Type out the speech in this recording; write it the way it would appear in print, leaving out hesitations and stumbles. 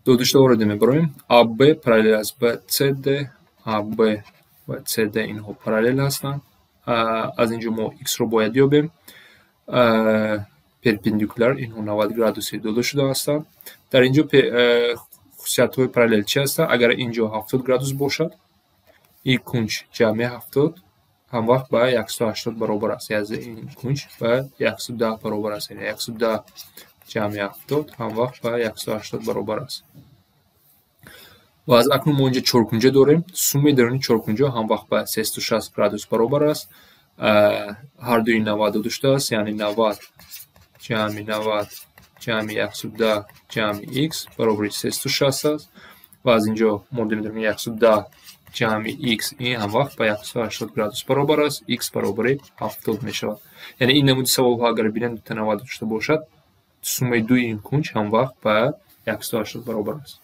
Додашуда ворид мебароем. АБ параллел аст ба СД, АБ ва СД инҳо параллел ҳастанд. Аз инҷо мо x-ро бояд ёбем. Перпендикуляр инҳо 90 градуси дода шуда ҳастанд. Дар инҷо хусусиятҳои параллел чӣ ҳастанд? Агар инҷо 70 градус бошад, ин кунҷ ҷамъи 70 ҳамвақт ба 180 баробар аст. Яъне ин кунҷ ба 110 баробар аст. Яъне 110 ҷамъи 70 ҳамвақт ба 180 баробар аст. Ва аз акнун мо инҷо чоркунҷа дорем. Суммаи даруни чоркунҷа ҳамвақт ба 360 градус баробар аст. Ҳардуи 90 дода шудааст, яъне 90 ҷамъи 90 ҷамъи 110 ҷамъи x баробари 360 аст. Ва аз инҷо мо метавонем 110 ҷамъи x ин ҳамвақт ба 180 градус баробар аст. X баробари 70 мешавад. Яъне ин намуди саволҳо агар бинем, дута 90 дошта бошад, суммаи дуи ин кунҷ ҳамвақт ба 180 баробар аст.